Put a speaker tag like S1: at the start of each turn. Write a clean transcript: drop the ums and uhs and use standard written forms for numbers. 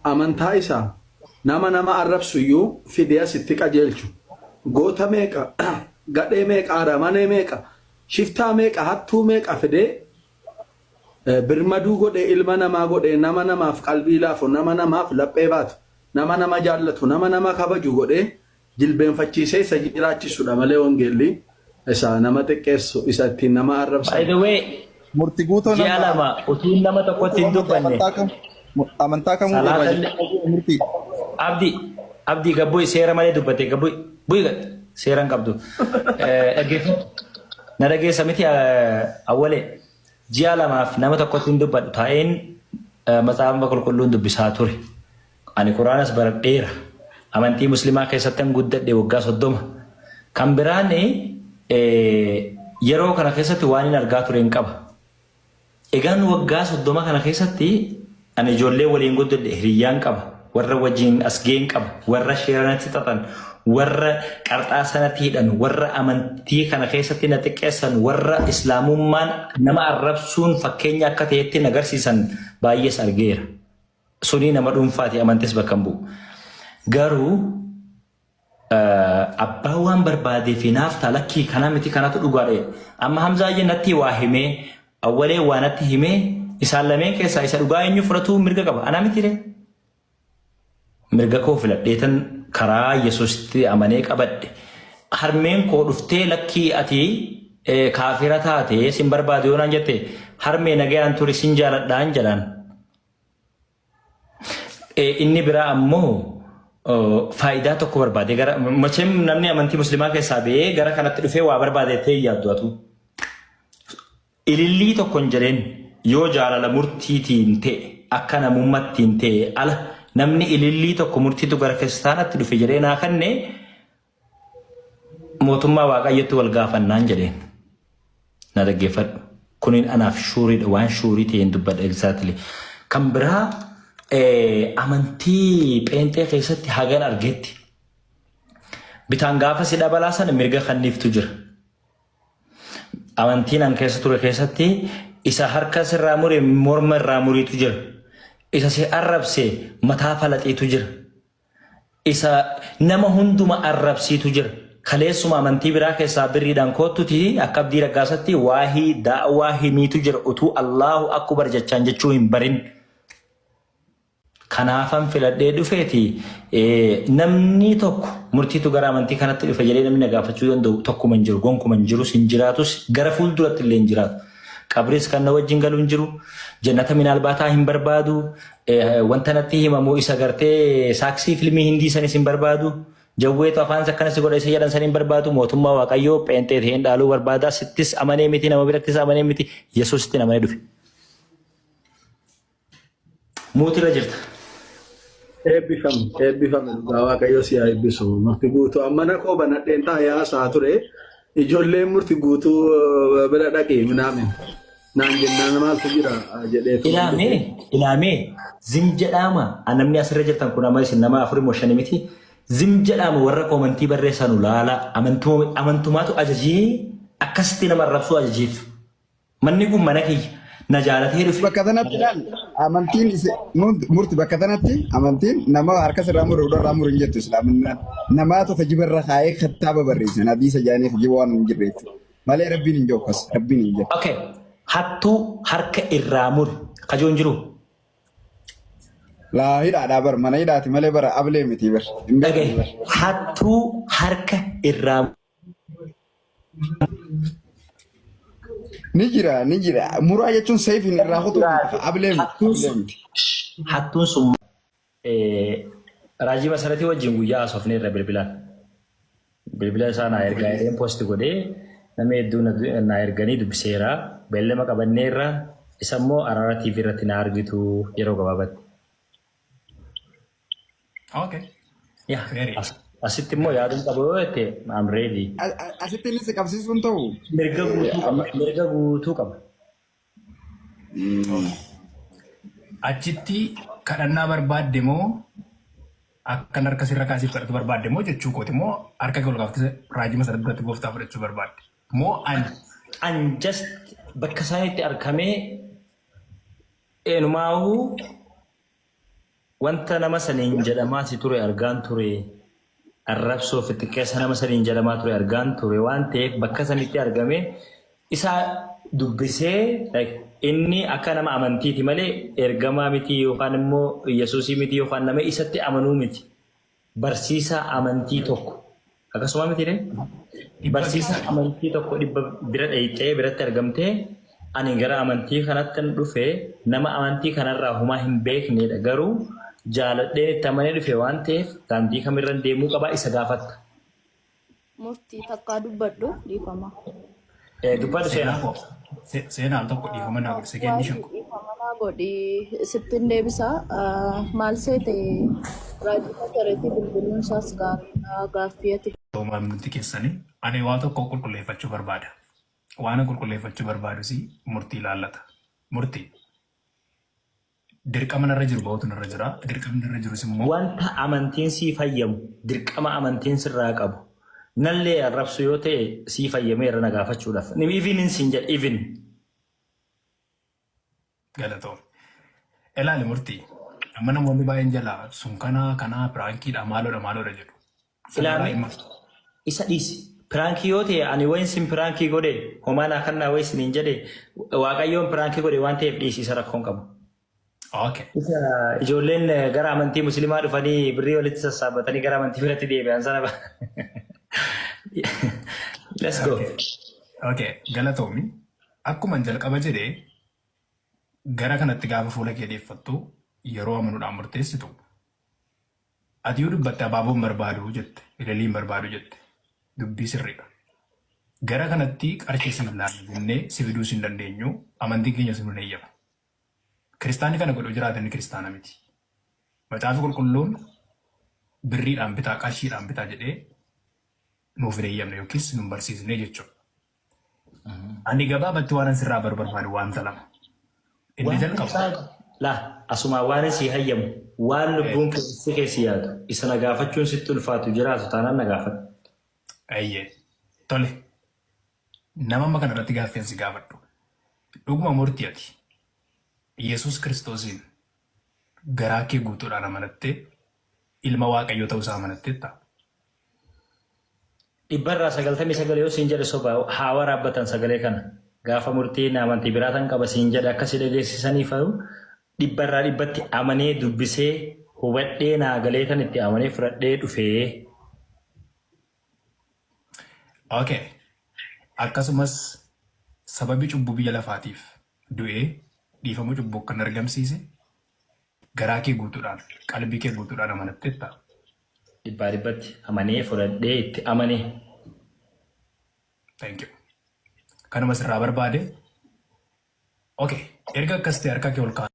S1: Amantaa isaa nama nama arrabsu iyyuu fidee asitti qajeelchu. Goota meeqa, gadhee meeqa, aramanee meeqa, shiftaa meeqa, hattuu meeqa fidee birmaduu godhee ilma namaa godhee nama namaaf qalbii laafu, nama namaaf laphee baatu, nama nama jaallatu, nama nama kabaju godhee jilbeenfachiisee isa jiraachisudha malee wangeelli isa nama xiqqeessu, isa ittiin nama
S2: By
S1: arrabsan.
S2: the way,
S3: Murti guutoo
S2: ji'a
S3: nama
S2: 2 utuun nama tokkotti hin dubbanne
S3: amantaa kam amantaa kamuu irraa
S2: salaata
S3: jirta murtii.
S2: Abdi Abdi gabbu'i seera malee dubbate gabbu'i bu'i gad seera hin qabdu. Dhaggeeffadhu. Na dhageessa miti awwalee ji'a 2f nama tokkotti hin dubbadhu taa'een matsaafa qulqulluun dubbisaa ture. Ani Quraanas baradheera. Amantii Muslimaa keessattan guddadhe waggaa 30. Kan biraan yeroo kana keessatti waanin argaa turen qaba. Egaan waggaa 30 kana keessatti ani ijoollee waliin guddadhe hiriyyaan qaba. Warra wajjin as ga'een qaba. Warra shira natti xaxan, warra qarxaasa natti hidhan, warra amantii kana keessatti na xiqqeessan, warra Islaamummaan nama arrabsuun fakkeenya akka ta'etti na agarsiisan baay'ees argeera. Sunii nama dhuunfaati amantis bakka hin bu'u. Garuu abbaa waan barbaadee fi naaf ta'a lakkii kanaa miti kanatu dhugaadha jedhe. Amma Hamzaayyee natti waa himee awwalee waa natti himee isaan lameen keessaa isa dhugaa eenyu fudhatuu mirga qaba. Anaa miti ree? Mirga koo filadheetan karaa Yesuusitti amanee qabadhe. Harmeen koo dhuftee lakkii ati kaafira taate sin barbaadu yoo naan jette harmee nagayaan turi sin jaaladhaan jedhaan. Inni biraa ammoo faayidaa tokko barbaadee gara macheem namni amantii musliimaa keessaa ba'ee gara kanatti dhufee waa barbaade ta'ee yaaddu atu. Ilillii tokko hin jedheen yoo jaalala murtiitiin ta'e akka namummattiin ta'e ala namni ilillii tokko murtiitu gara kiristaanatti dhufe jedhee naa kanne Mootummaa Waaqayyotti wal gaafannaan jedheen. Na dhaggeeffadhu. Kuniin anaaf shuuriidha. Waan shuurii ta'een dubbadha exactly. Kan biraa amantii pheenxee keessatti hagan argetti bitaan gaafa si dhabalaa sana mirga kanniiftu jira. Amantiin an keessa ture keessatti isa harka sirraa mure morma irraa muriitu jira. Isa si arrabse mataa falaxiitu jira. Isa nama hunduma arrabsiitu jira. Kaleessuma amantii biraa keessaa birriidhaan koottuti akka Abdii Raggaasatti waahii da'waa himiitu jira utuu Allaahu Akkubar jechaan jechuu hin barin. Kanaafan filadhee dhufeeti namni tokko murtiitu gara amantii kanatti dhufe jedhee namni na gaafachuu danda'u tokkuma hin jiru gonkuma hin jirus hin jiraatus gara fuulduratti illee hin jiraatu. Qabriis kan na wajjin galu hin jiru. Jannata minaalbaataa hin barbaadu. Wanta natti himamu isa gartee saaksii filmii hindii sanis hin barbaadu. Jawweetu afaan isa akkana si godha isa jedhan san hin barbaadu. Mootummaa Waaqayyoo pheenxee ta'een dhaaluu barbaada. Sittis amanee miti nama birattis amanee miti Yesuusitti amanee dhufe. Muutirra jirta.
S1: Eebbifami, eebbifami dhugaa Waaqayyo si haa eebbisu. Murti guutuu amma mana koo banadheen taa'ee haasaa ture. Ijoolleen murti guutuu bira dhaqi minaamin. Naan jennaan maaltu jira jedheetu
S2: Ilaamee, ilaamee, zim jedhaama. Namni asirra jirtan kun amma isin nama afurii moo shani miti. Zim jedhaama warra koomantii barreessanu laala. Amantumaatu ajajee akkasitti nama arrabsuu ajajeef. Manni kun mana kiyya. Na jaalatee dhufe.
S4: Bakka tanatti ilaal amantiin murti bakka tanatti amantiin nama harka sirraa muru irraa muru hin jettu islaaminaan. Namaatu kijiba irra kaa'ee kitaaba barreessan hadiisa jaanii kijiba waan hin jirre jechuudha. Malee rabbiin hin jiru akkas rabbiin hin jiru.
S2: Okay. Hattuu harka irraa muri. Kajoon jiru.
S4: Laa hidhaadhaa bar mana hidhaati malee bara ablee miti bar. Hin beekani
S2: Dhagahi.
S4: bar.
S2: Hattuu harka irraa
S4: Ni jira ni jira. Muraa jechuun seefiin irraa kutuu miti. Ablee miti
S2: Hattuun
S4: ablee
S2: sun
S4: miti.
S2: hattuun sun Raajii Masaratii wajjin guyyaa haasofneerra bilbilaan. Bilbila isaa naa ergaa jedheen post godhee namni hedduu naa erganii dubbiseera. Beellama qabanneerra isa immoo Araara TV irratti na argitu yeroo gabaabatti.
S5: Okay.
S2: Yaa
S5: Very.
S2: asitti immoo yaaduun qabu yoo jette I'm ready.
S4: Asitti inni si qabsiisuun ta'u.
S2: Mirga guutuu qaba. Mirga guutuu qaba.
S5: Achitti kadhannaa barbaadde moo akkan harka sirra kaasiif kadhatu barbaadde moo jechuu kooti moo harka kee ol kaaftee raajii masarat biratti gooftaa fudhachuu barbaadde moo ani
S2: An just bakka isaanitti argamee eenumaahuu Wanta nama saniin jedhamaa si ture argaan ture. Arrabsoo fi xiqqeessa nama saniin jedhamaa ture argaan ture waan ta'eef bakka sanitti argame isa dubbisee, like, inni akka nama amantiiti malee ergamaa miti yookaan immoo Yesuusii miti yookaan nama isatti amanuu miti. Barsiisaa amantii tokko. Akkasuma miti ree? Barsiisaa amantii tokko dhibba bira dhayixee biratti argamtee, ani gara amantii kanatti dhufe, nama amantii kanarraa homaa hin beeknedha, garuu jaaladheen itti amanee dhufe waan ta'eef daandii kamirra deemuu qabaa isa gaafatta.
S6: Murtii takkaa dubbadhu, dhiifama.
S2: Dubbadhu.
S5: Seenaa
S2: Seenaa.
S5: koo seenaan tokko dhiifama naa godhi, sekendii 5.
S6: Dhiifama naa godhi, sittin deebisa. Maal seete, raajii masareetii bilbiluun isaas gaariidha, gaaffii ati
S5: Nuti keessanii ani waa tokko qulqulleeffachuu barbaada. Waan qulqulleeffachuu barbaadus murtii ilaallata. Murtii dirqama narra jiru bahutu narra jira. Dirqamni narra jirus immoo
S2: Wanta amantiin sii fayyamu, dirqama amantiin sirraa qabu, nallee arrabsu yoo ta'e sii fayyamee irra na gaafachuudhaaf. Even hin siin jedhe even.
S5: Galatoom. Ilaali murtii. Amma namoonni baay'een jalaa sun kanaa kanaa prankiidha, maaloodha maaloodha jedhu. Sanarraa
S2: Ilaami
S5: dhimma
S2: isa dhiisi. Prankii yoo ta'e ani wayin sin prankii godhe homaa naa kannaa wayi siniin jedhe, Waaqayyoon prankii godhe waan ta'eef dhiisi, isa rakkoon qabu. Isa ijoolleen gara amantii musliimaa dhufanii birrii walitti sassaabatanii gara amantii biratti deebi'an sana. Let's go.
S5: Okay. Galatoomi. Akkuma jalqaba jedhee, gara kanatti gaafa fuula kee deeffattu, yeroo amanuudhaan murteessitu, ati yoo dubbatte abaaboon barbaadu jette, ilaliin barbaadu jette, dubbii sirriidha. Gara kanatti qarshii siif laanna jennee si fiduus hin dandeenyu, amantiin keenya si nun eeyyama. Kiristaanni kana godhu jiraatan kiristaana miti. Macaafi Qulqulluun birriidhaan bitaa, qarshiidhaan bitaa jedhee nuuf hin eeyyamne yookiis nun barsiisne jechuudha. Ani gabaabatti waan sirraa barbaadu wanta lama. Inni
S2: Waan
S5: jalqaba.
S2: Laa, asuma waan si hayyamu, waan lubbuun keessi keessi yaadu isa na gaafachuun sitti ulfaatu jiraatu taanaan na gaafadhu.
S5: Ayyee. Tole. Nama amma kana irratti gaaffii si gaafadhu. Dhuguma murtii ati Yesuus Kiristoosiin garaa kee guutuudhaan amanattee ilma Waaqayyoo ta'uu isaa amanatteetta?
S2: 99% yoo siin jedhe soba, haa waraabbatan sagalee kana. Gaafa murtiin amantii biraa tan qaba siin jedhe akkasii dhageessisanii fayu, 100% amanee, dubbisee hubadhee, naa galee tan itti amanee fudhadhee dhufee.
S5: Okay. Akkasumas sababii cubbuu biyya lafaatiif du'ee dhiifamuu cubbuu kan argamsiise garaa kee guutuudhaan, qalbii kee guutuudhaan amanatteetta?
S2: 100% amanee, fudhadhee, itti amanee.
S5: Thank you. Kanuma sirraa barbaade. Okay. Erga akkas ta'e harka kee ol kaasa.